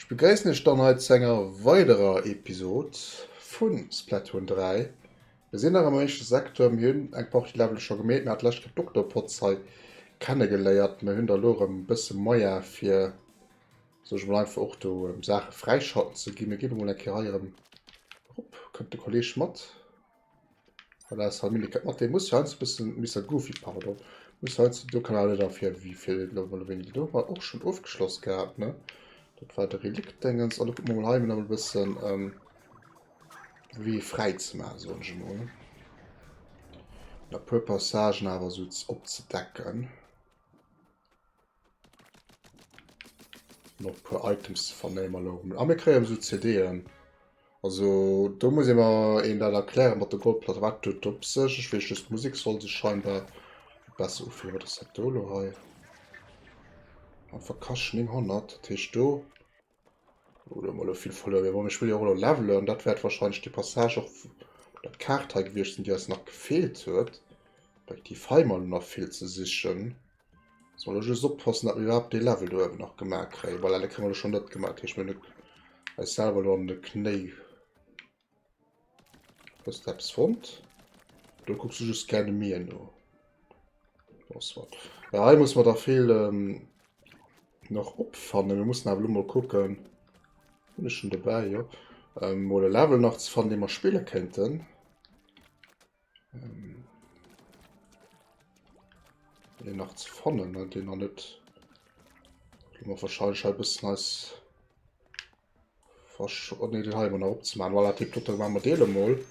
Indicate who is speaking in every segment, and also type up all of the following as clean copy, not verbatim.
Speaker 1: Ech begréissen iech dann hei zu enger weiderer Episod vu Splatoon 3. Mir sinn nach am éischte Sektor, mir hunn eng Partie Levele scho gemeet, mir hat d'lescht Kéier d'Octopods hei kennegeléiert, mir hunn da lo erëm e bësse Moyen fir, soe ech mol einfach, och do Saache fräischalten ze ginn. Mir ginn emol eng Kéier hei erëm erop, kënnt de Kolleg mat? Voilà, Salmini kënnt mat, dee muss jo heiansdo e bëssen, Mister Goofy, pardon, muss heiansdo, do kann awer net ervir, wéi vill elo mol wéini do war och schonn ofgeschloss gehat, ne? Dat war de Relikt-Dingens. An da kucke mer mol hei nach e bëssen ähm, Wee fräi ze maachen, soen ech emol. An e puer Passagen awer esou opzedecken. Noch puer Items ze fannen éier mer elo erëm. A mir kréien esou CDen. Also do muss ee mer een dat erklären mat der Goldplatte. Wat huet op sech? Ech weess just d'Musek soll sech scheinbar besser ufillen. Wat ass dat do elo hei? Einfach Cash 900. Dat heescht do Oh, do hu mer elo vill verluer. Mee bon, ech wëll jo och elo levelen. Dat wäert wahrscheinlech déi Passage och oder d'Kaart hei gewiescht sinn, déi eis nach gefeelt huet. Respektiv hei mol nach vill ze sichen. Muss mer elo just oppassen, datt mir iwwerhaapt dee Level do uewen nach gemaach kréien. Voilà, dee kréie mer elo schonn net gemaach. Dat heescht, mir hunn eis selwer elo an de Knéi. Hues de eppes fonnt? Do kucks du just gerne mir no. Bon, soit. Ja, hei muss man da vill ähm, nach opfannen. Wir müssen awer lo mol kucken. Bin ech schon dobäi, jo. Ähm, mol e Level nach ze fannen, dee mer spille kéinten. Ähm, deen nach ze fannen, ne? Deen nach net. Lo mer wahrscheinlich hei e bëssen eis Versch oh, nee, den hei nach opzemachen. Voilà, tipptopp, dann machen wir den mol.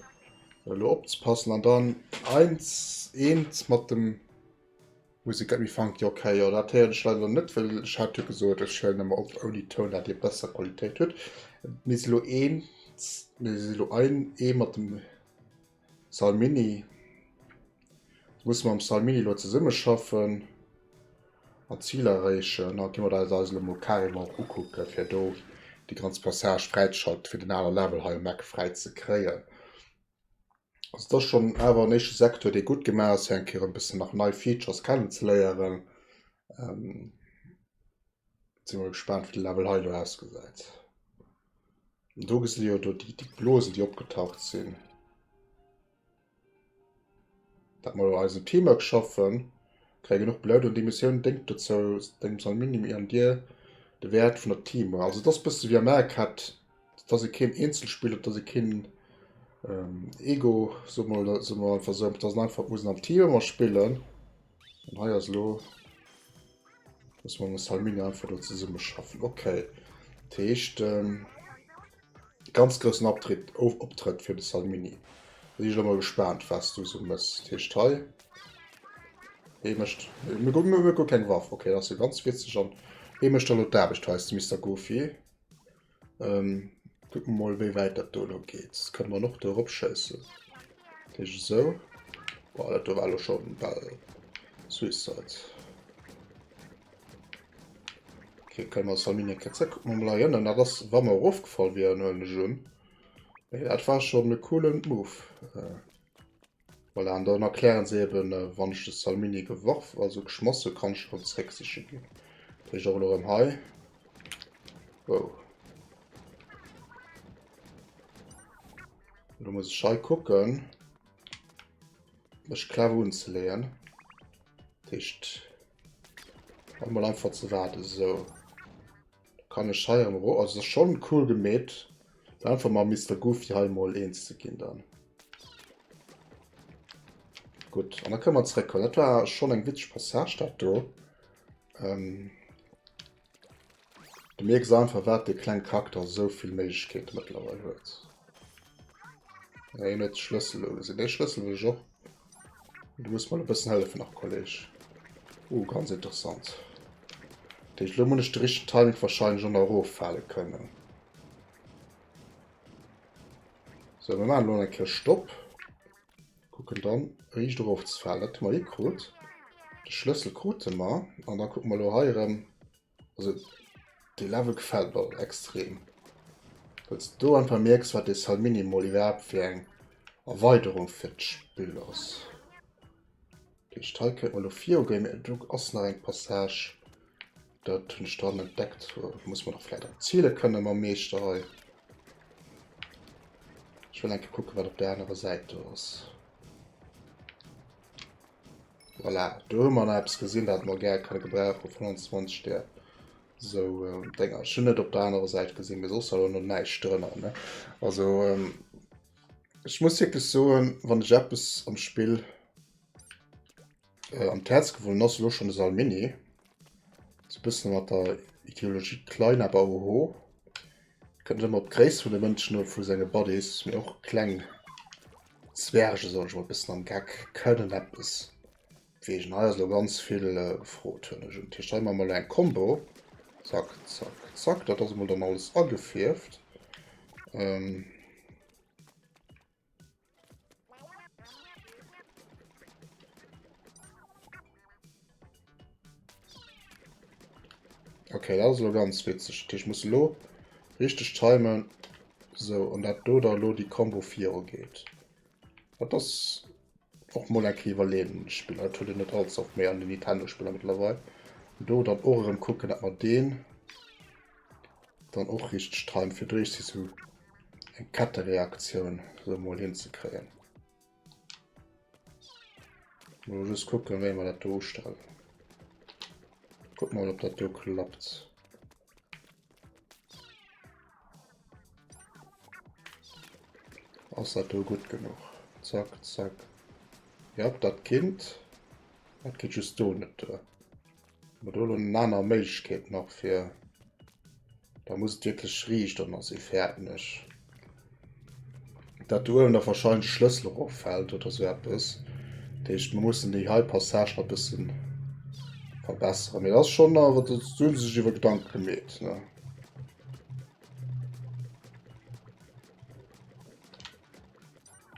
Speaker 1: Elo opzepassen an dann eins, eent mat dem Musik Get Me Funky. Okay, jo, dat héieren ech leider net, well ech hat jo gesot, ech huelen ëmmer op ouni Toun, dat dir besser Qualitéit hutt. Mir si lo eent, mir si lo ein, ee mat dem Salmini. Musse mer mam Salmini lo zesummeschaffen an d'Zil erreechen. Da gi mer dat eis elo mol carrément och ukucken, fir do déi ganz Passage fräizeschalten, fir den anere Level hei um Eck fräi ze kréien. Also et ass schonn awer en éischte Secteur, dee gutt gemaach ass, fir eng Kéier e bëssen nach nei Features kennenzeléieren. Si mol gespaant, wéi de Level hei elo ausgesäit. Do gesi jo do déi Blosen, déi opgetaucht sinn. Dat mer eisen Teamwork schaffen, kréie genuch Blout an déi Missioun déngt dozou, dengem Salmini an dir de Wäert vun der Teamwork. Also et ass bësse wéi am Arcade, et ass ee keen Eenzelspiller, et ass ee keen Ego, soe mer soe mer einfach esou, et ass einfach, et muss een am Team ëmmer spillen. An hei ass elo, muss mer mam Salmini einfach do zesumme schaffen. Okay, dat heescht. Ganz groussen Optritt, Optrëtt fir de Salmini. Da si ech elo mol gespaant, wat du sou mëss. Dat heescht hei, hee mécht, mir hu mir hu keng Waff. Okay, dat ass jo ganz witzeg. An hee mécht da lo d'Aarbecht hei, de Mister Goofy. Kucke mer mol, wéi wäit dat do elo geet. Kënne mer och do eropschéissen. Dat heescht esou. Boah, dat do war elo scho bal Suicide. Okay, kënne mer Salmini eng Kéier zréck. Kucke mer mol hei ënnen. Dat ass, wa mer erofgefall wieren, huelen ech un. Mee dat war schonn e coolen Move. Voilà, an dann erklären se eben, wann ech de Salmini geworf, also geschmoss hu, kann ech erëm zréck siche ginn. Dat heescht och elo erëm hei. Wow. Elo muss ech hei kucken, mech clever unzeleeën. Dat heescht. Hei mol einfach ze waarden. Sou. Da kann ech hei erëm ero. Also das ist schon cool gemeet. Einfach mal Mister Goofy hei mol eens ze ginn dann. Gutt, an da kënne mer zréckkommen. Dat war schon eng witzeg Passage, dat do. Ähm, du mierks einfach, wat dee kleng Charakter esou vill Méiglechkeete mëttlerweil huet. Ja, een huet de Schlëssel elo gesinn. Dee Schlëssel wëll ech och. Du muss mer e bëssen hëllefen nach, Kolleg. Uh, ganz interessant. Dat heescht, elo muss ech de richtegen Timing wahrscheinlech och nach eroffale kënnen. So, mir maachen elo eng Kéier Stopp. Kucken dann riicht erofzefalen. Dat hu mer hikrut. De Schlëssel krute mer. An da kucke mer elo hei erëm. Also dee Level gefält mer extrem. Well s du do einfach mierks, wat dee Salmini mol iwwerhaapt fir eng Erweiderung fir d'Spill ass. Dat heescht, hei kéint mer elo virugoen, mee do ass nach eng Passage. Dat hunn ech dann entdeckt. Muss man doch vläicht erziele kënne mam Meeschter hei. Ech wëll eng Kéier kucken, wat op der anerer Säit do ass. Voilà, do hu mer nach eppes gesinn, dat mer gär kënne gebrauchen. 25 där sou ähm, Dénger. Ech hunn net op der anerer Säit gesinn, mee soss war do nach näischt drënner. Ne? Also ähm, ech muss wierklech soen, wann ech eppes am Spill äh, an d'Häerz gewunnen ass, elo schonn de Salmini. Sou e bëssen mat der Ideologie klein aber oho. Kënnt ëmmer op d'Gréisst vun de Mënschen u vu senge Buddies, mee och kleng Zwerge soen ech mol bëssen am Geck kënnen eppes beweegen. Hei ass elo ganz vill äh, gefrot hunn ech. Dat heescht hei maache mer elo eng Combo. Zack, zack, zack. Dat ass emol dann alles agefierft. Ähm, Okay, dat ass elo ganz witzeg. Dat heescht, ech muss elo richteg timen. Sou, an dat do da elo déi Combo viru geet. Dat ass och mol eng Kéier iwwerleeën en Spiller. Dat huet een net allze oft méi an den Nintendo-Spiller mëttlerweil. Do dann och erëm kucken, dat mer deen dann och richteg timen, fir do richtig sou eng Kettereaktioun sou mol hinzekréien. Mol just kucken, wéi mer dat do ustellen. Guck mol, ob dat do klappt. Ass dat do gutt genuch? Zack, zack. Ja, dat kinnt. Dat geet just do net duer. Mer do elo en aner Méiglechkeet nach fir da muss et wierklech riicht an ass ee fäerten ech dat do uewen da wahrscheinlech Schlëssel eroffält oder sou eppes. Dat heescht mer mussen déi hei Passage nach bëssen verbesseren. Mee dat ass schonn awer do hu se sech iwwer Gedanke gemeet ne.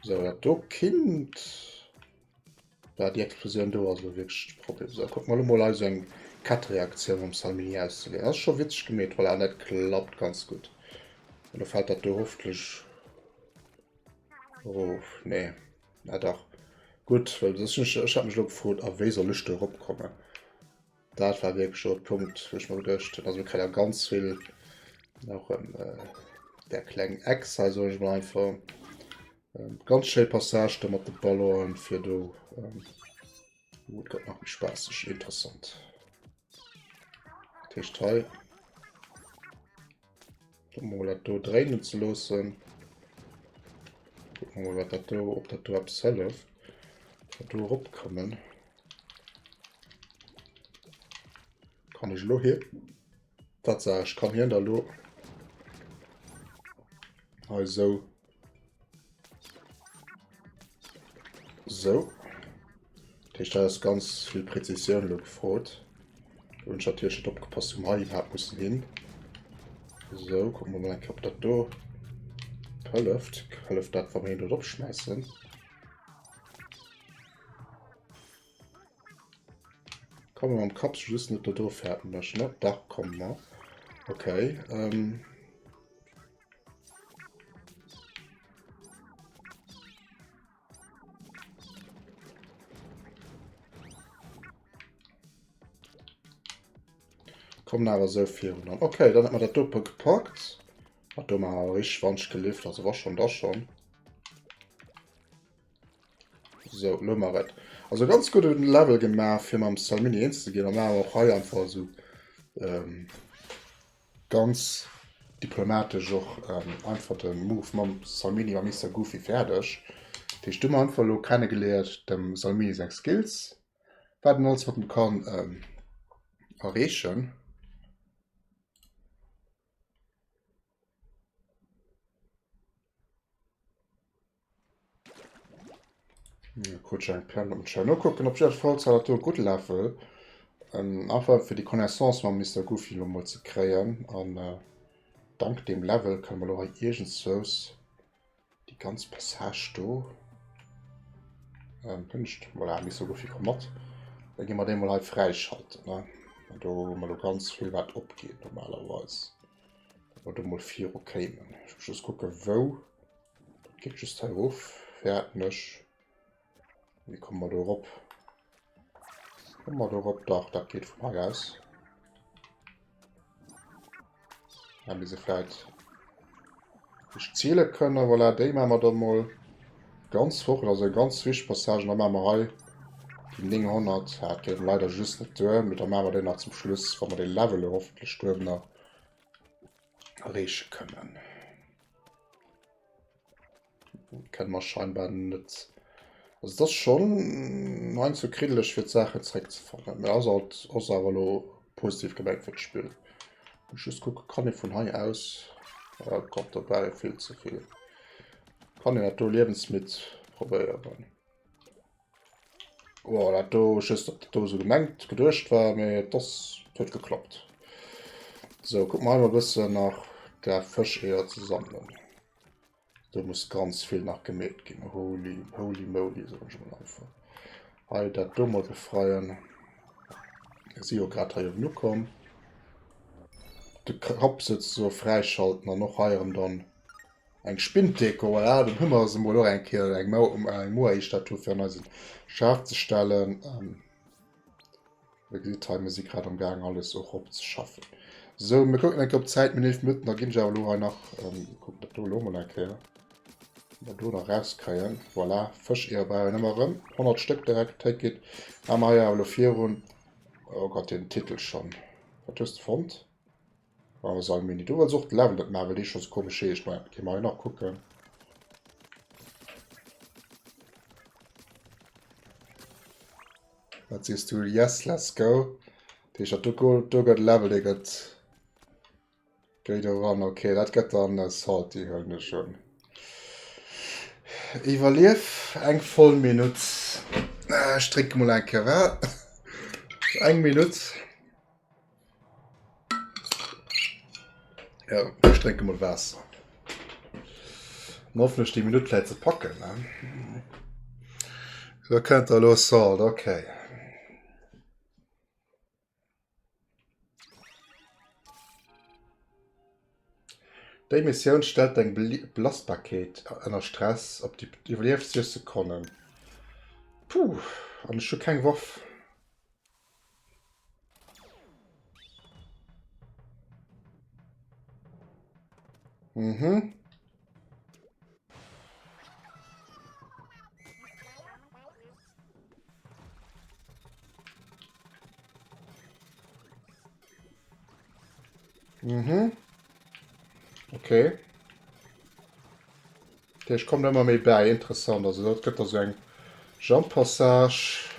Speaker 1: Sou dat do kinnt. War déi Explosioun do ass elo wierklech de Problem. Sou, kucke mer elo mol hei sou eng Kettereaktioun mam Salmini auszeleeën. Dat ass scho witzeg gemeet, voilà, an dat klappt ganz gutt. An do fält dat do hoffentlech erof. Nee, na dach. Gutt, well soss hunn ech, ech hat mech elo gefrot, a wéi soll ech do eropkommen? Dat war wierklech elo de Punkt, wou ech mer geduecht hunn, also mir kréien da ganz vill nach där kleng Ex hei, soen ech mol einfach. Ganz schéi Passage do mat de Ballonen fir do. Oh, et gëtt nach méi spaasseg, interessant. Dat heescht hei mol dat do dréinen ze loossen. Kucke mer mol wat dat do, ob dat do eppes hëlleft. Dat do eropkommen. Kann ech elo hier? Tatsaach, ech kann hien da elo hei esou. Sou. Dat heescht, hei ass ganz vill Präzisioun elo gefrot. Do hunn ech natierlech net opgepasst, wou mer hei iwwerhaapt mussen hin. Sou, kucke mer mol eng Kéier, ob dat do hëlleft. Hëlleft dat, wa mer hien do drop schmäissen? Komme mam Kapp just net do drop, fäerten ech, ne? Dach, komme mer. Okay. Ähm. Kommen awer sou virun an. Okay, dann hat man dat dope gepackt. Hat do mal richtig Wand gelift, also war schon da schon. So, lo mar et. Also ganz gute Level gemaach fir mam Salmini eens ze ginn. An awer och hei einfach so ähm, Ganz diplomatesch och einfach de Move mam Salmini, mam Mister Goofy fäerdeg. Dat heescht, do hu mer einfach elo kennengeléiert dem Salmini seng Skills, wat en alles mat em kann erreechen. Krut ech eng Perle op den Nokucken. Op jiddwer Fall war dat do e gudde Level. Ähm, einfach fir déi Connaissance mam Mister Goofy lo mol ze kréien. An äh, dank deem Level kënne mer lo hei iergendzwous déi ganz Passage do ähm, kënnt. Voilà, Mister Goofy komm mat. Da gi mer dee mol hei fräischalten. Ne? An do hu mer lo ganz vill wat opgeet normalerweis. Wa mer do mol viru kéimen. Ech muss just kucken, wou. Dat geet just hei erof, fäerten ech. Wéi komme mer do erop? Komme mer do erop? Dach, dat geet vun hei aus. Mä mir se vläit nicht ziele kënnen. Voilà, déi maache mer da mol ganz fort. Also eng ganz wichteg Passage. An da maache mer hei déi 900. Ja, dat geet leider just net duer. Mee da maache mer déi nach zum Schluss, wa mer dee Level elo hoffentlech duerno erreeche kënnen. Kënne mer scheinbar net. Also das schon ein zu kriddeleg fir d'Saachen zréckzefannen. Mä ass alt ass awer elo positiv gemengt fir d'Spill. Ech just kucke kann ee vun hei aus oh Gott dobäi vill ze vill. Kann een dat do liewensmidd probéieren. Oh, dat do just ob dat do sou gemengt geduecht war, mee et ass huet geklappt. So kuck mer hei mol e bëssen nach där Fëscheeër ze sammelen. Do muss ganz vill nach gemeet ginn. Holy, holy moly, soen ech mol einfach. Hei dat do mol befreien. Mir si jo grad hei uewen ukomm. De Kapp souzesoe fräischalten an och hei erëm dann eng Spinntdeko. Voilà, dann hu mer se mol och eng Kéier eng Moai-Statue fir an eisen Schaf ze stellen. Dir gesitt hei, mir si grad am Gaang alles och opzeschaffen. Sou, mir kucken eng Kéier op d'Zäit, mir hunn 11 Minutten, da ginn ech awer elo hei nach, kucken dat do elo mol eng Kéier, ob mer do nach rauskréien. Voilà, Fëscheeër brauch een ëmmer erëm, 100 Stéck direkt, take it. Maache mer hei awer elo virun. Oh Gott, deen Titel schonn. Wat hues de fonnt? Oh, Salmini, du wëlls och de Level net maachen, well dee scho sou komesch heescht. Maja, gi mer hei nach kucken. Wat sees du? Yes, let's go. Dat heescht, dat do, do gëtt e Level, dee gëtt géi do ran. Okay, dat gëtt dann äh, salty, huelen ech un. Iwwerlief eng voll Minutt. Äh, ech drénke mol eng Kéier, wa? Eng Minutt. Ja, ech drénke mol Waasser. An hoffentlech déi Minutt vläit ze packen. Ne? Da kënnt der elo Salt, okay. Déi Missioun stellt deng Belastbarkeet ënner Stress, op déi iwwerliefs 6 Sekonnen. Puh, an ech hu keng Waff. Mhm. Mhm. Okay. Ech kommen ëmmer méi bäi. Interessant. Also dat gëtt da sou eng Jump Passage.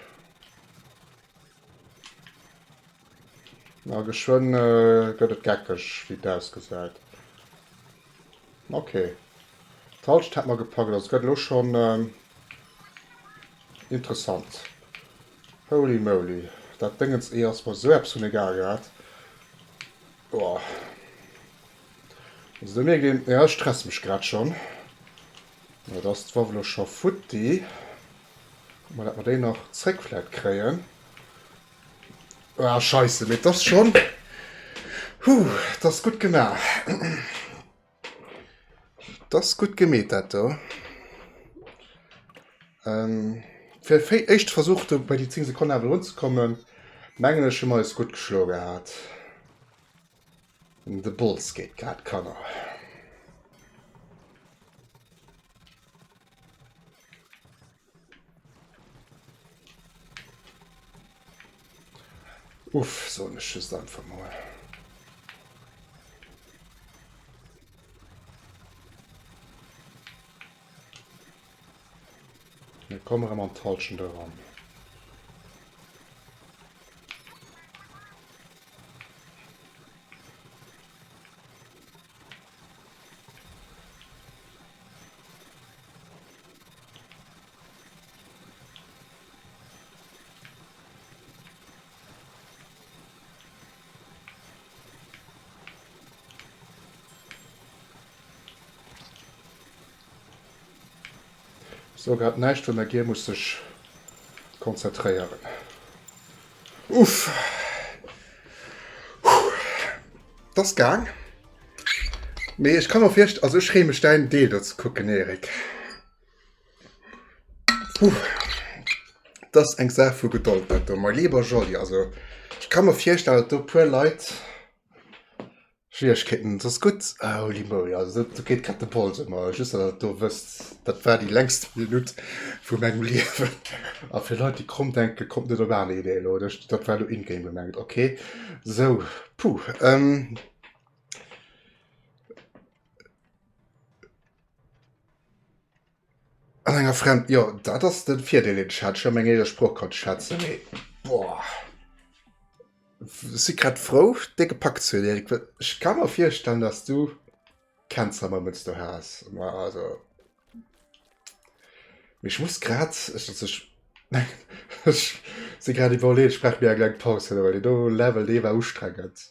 Speaker 1: Na geschwënn äh, gëtt et geckeg, wéi et ausgesäit. Okay. D'Halschent hat mer gepackt, also et gëtt elo schonn ähm, interessant. Holy moly, dat Déngens ee ass mer sou eppes vun egal grad. Boah. Also do mierkt een, ja ech stress mech grad schonn. Ja, da ass d'Waff elo scho futti. Kucke mer, dat mer déi nach zréck vläit kréien. Ah, scheisse, mee 't ass schonn, huh, 't ass gutt gemaach. 't ass gutt gemeet dat do. Ähm, fir fir éischt Versuch do bei déi 10 Sekonnen awer erunzekommen, mengen ech hu mer eis gutt geschloe gehat. De Bols geet grad, Kanner. Uff, soen ech just einfach mol. Mir kommen erëm an d'Halschent eran. So grad näischt vun der Gier muss sech konzentréieren. Uff. Das gaang. Mee ech kann mer virst also ech freeë mech däin Deel do ze kucken Eric. Puh. Das ass eng Saach vu Gedold dat do, mein lieber Jolly. Also ech ka mer virstellen, datt do puer Leit. Schwieregkeeten, et ass gutt. Holy moly, also do geet grad de Pols ëmmer. Just datt der et do wësst, dat war déi längst Minutt vu mengem Liewen. A fir Leit déi kromm denken, kommt net op aner Ideeë elo, dat war elo in-game gemengt, ok. Sou, puh. An enger fremd, jo dat ass den Virdeel deen ech hat, ech hu meng eege Sprooch konnt schwätzen, mee boah si grad frou déi gepackt ze hunn Eric, well ech ka mer virstellen dass du Cancer Moments do has, ma also mee ech muss grad ech also ech ech si grad iwwerleeën, ech brauch mir eng kleng Paus well deen do Level dee war ustrengend,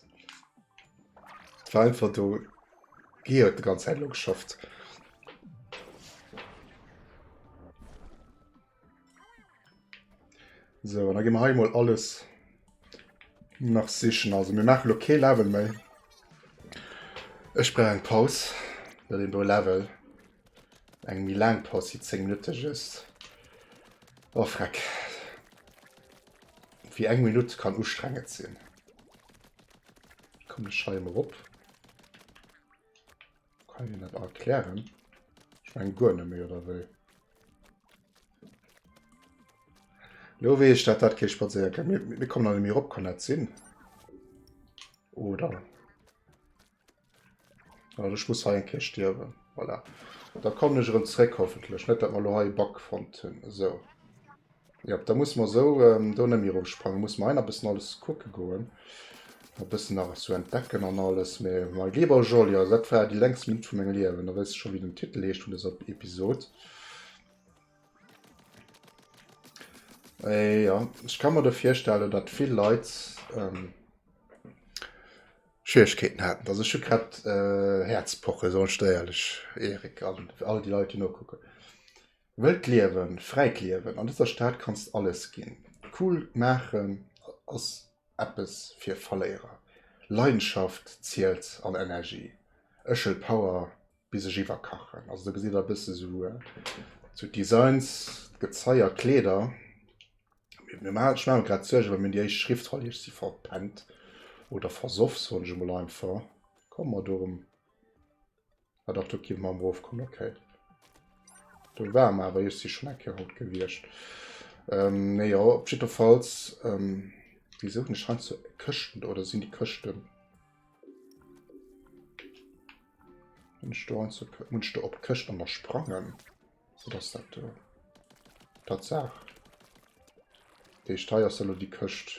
Speaker 1: et war einfach do D'Gi huet de ganz Zäit elo geschafft. So, an da gi mer hei mol alles nach sichen. Also mir maache lo kee Level méi. Ech brauch eng Paus no deem do Level. Eng méi laang Paus wéi 10 Minutte just. Oh freck. Wéi eng Minutt kann ustrengend sinn. Kommen ech hei emol rop. Kann ich dat erklären? Ich mein guer net méi oder wéi? Lo weess ech, dat dat kee Spadséiergang. Mir, mir kommen nach net méi rop, kann dat sinn? Oder? Also ech muss hei eng Kéier stierwen. Voilà. Da kommen ech erëm zréck hoffentlech. Net, dat mer lo hei e Bug fonnt hunn. Esou. Jo, da musse mer esou do net méi erofsprangen. Musse mer hei nach e bëssen alles kucke goen. E bëssen nach esou entdecken an alles. Mee mein lieber Jolly, also dat war déi längst Minutt vu mengem Liewen. Da weess ech scho wéi den Titel heescht vun dëser Episod. Äh, ja, ech ka mer do virstellen, datt vill Leit ähm, Schwieregkeeten haten. Also ech hu grad äh, Häerzpoche, soen ech der éierlech, Erik, an all déi Leit, déi nokucken. Wëllt liewen, fräit Liewen, an dëser Stad kanns alles ginn. Cool maachen ass eppes fir Verléierer. Leidenschaft zielt an Energie. Ech wëll Power bis ech iwwerkachen. Also do gesitt der e bësse sou sou d'Designs, d'Gezeier, d'Kleeder. Mir maachen, ech maache mer grad Suergen, well mir hunn déi éischt Schriftroll iech si verpennt oder versoff, soen ech emol einfach. Komme mer do erëm. Ah dach, do gi mer erofkommen, okay. Do ware mer awer iech si schonn eng Kéier haut gewiescht. Ähm, nee, jo, op jiddefalls, ähm, wéi soen ech heiansdo Këschten oder sinn déi Këschten? Hunn ech do heiansdo, hunn ech do op Këscht an der sprangen? Wat ass dat do? Tatsaach. Dat heescht, hei ass elo déi Këscht.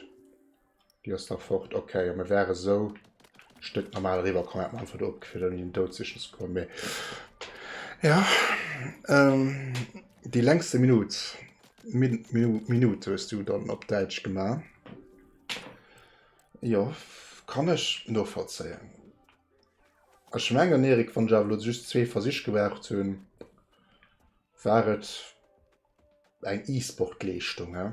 Speaker 1: Déi ass da fort. Okay, a mir wäre sou Stéck normal eriwwer komm, hätte mer einfach do opgefir ouni den Doud sichen ze goen. Mee ja, ähm, déi längste Minut, Min, Minu, Minut hues du dann op Däitsch gemaach. Jo, kann ech novollzéien. Ech mengen, Erik, wann ech awer elo just zwee Versich gebraucht hunn, war et eng E-Sport-Leeschtung, he?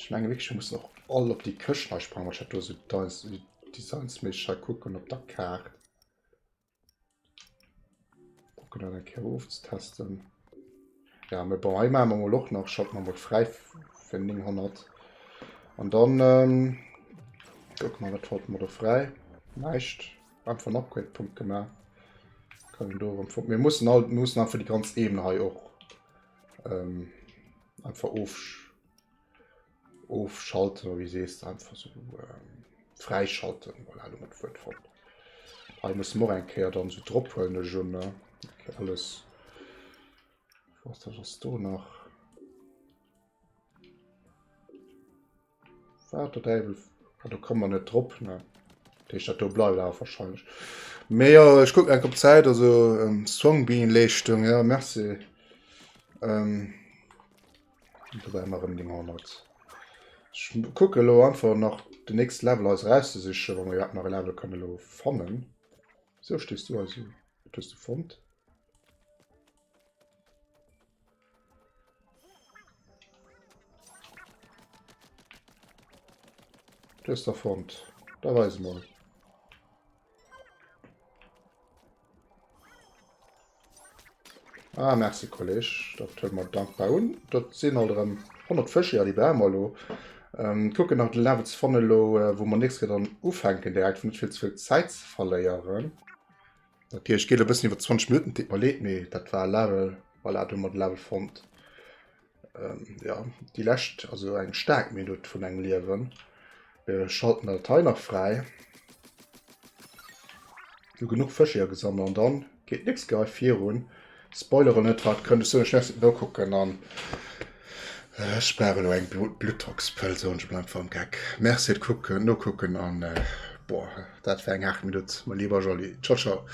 Speaker 1: Ech menge wierklech, mir mussen och all op déi Këscht hei sprangen, well ech dat do esou designsméisseg hei kucken op der Kaart. Kucken dat eng Kéier ofzetesten. Ja, mee bon, hei maache mer mol och nach, schalte mer mol fräi fir 900. An dann ähm, kucke mer, wat schalte mer do fräi? Näischt. Einfach en Upgrade-Punkt gemaach. Kann een do erëm fort. Mir mussen all, mir mussen einfach déi ganz Ebene hei och ähm, einfach of ofschalten oder wéi sees de einfach sou ähm, fräischalten. Voilà, lo mat Wuert fonnt. Hei musse mer och eng Kéier dann sou drop huelen ech un, ne? Okay, alles. Was das ass do nach? Wat der Däiwel? Ah, do komme mer net drop, ne? Dat heescht, dat do bleift awer wahrscheinlech. Mee jo, ech kucken enk op d'Zäit, also ähm, Strongbean-Leeschtung, ja, merci. Ähm, do war ëmmer erëm 900. Ech kucke elo einfach nach den nächste Level eis erauszesichen, wa mer iwwerhaapt nach e Level kënnen elo fannen. Sou, stees du hei sou? Wat hues du fonnt? Du hues der fonnt. Da weis emol. Ah, merci Kolleg. Dat huele mer dankbar un. Dat sinn alt erëm 100 Fësch. Jo, déi brauche mer elo. Kucken nach de Level ze fannen elo, wou mer nächst Kéier dann ufänken direkt, fir net vill ze vill Zäit ze verléieren. Natierlech geet e bëssen iwwer 20 Minutten, deet mer leed, mee dat war e Level, voilà, do hu mer de Level fonnt. Jo, déi lescht, also eng staark Minutt vun engem Liewen. Mir schalten dat hei nach fräi. Hu genuch Fëscheeër gesammelt an dann geet nix gei virun. Spoileren net wat kënnt, ech soen ech nächst nokucken an ech brauch elo eng Blutdrockspëll soen ech mol einfach am Geck. Merci fir d'Kucken, nokucken an boah dat war eng haart Minutt, mein lieber Jolly. Ciao ciao.